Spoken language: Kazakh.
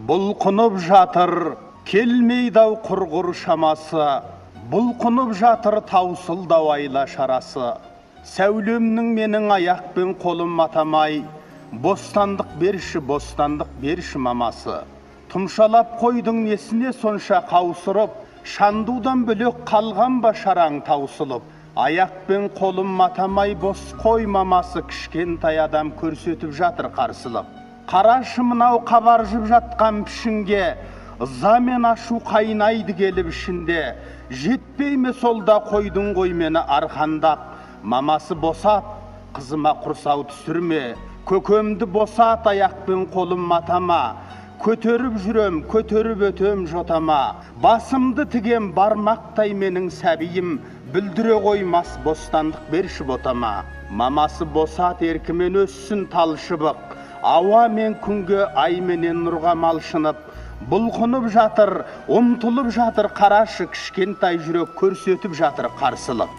Бұлқынып жатыр, келмейді-ау құрғыр шамасы. Бұлқынып жатыр, таусылды-ау айла шарасы. Сәулемнің менің аяқ пен қолым матамай, бостандық берші, бостандық берші, мамасы. Тұмшалап қойдың несіне сонша қаусырып, шандудан бөлек қалған ба шараң таусылып? Аяқ пен қолым матамай, бос қой, мамасы. Кішкентай адам көрсетіп жатыр қарсылық. Қарашы мынау қабаржып жатқан пішінге, ыза мен ашу қайнайды келіп ішінде. Жетпей ме сол да, қойдың ғой мені арқандап. Мамасы, босат, қызыма құрсау түсірме. Көкемді босат, аяқ пен қолым матама. Көтеріп жүрем, көтеріп өтем жотама. Басымды тігем бармақтай менің сәбиім бүлдіре қоймас, бостандық берші ботама. Мамасы, босат, еркімен өссін тал шыбық, ауа мен күнге, ай менен нұрға малшынып. Бұлқынып жатыр, ұмтылып жатыр, қарашы, кішкентай жүрек көрсетіп жатыр қарсылық.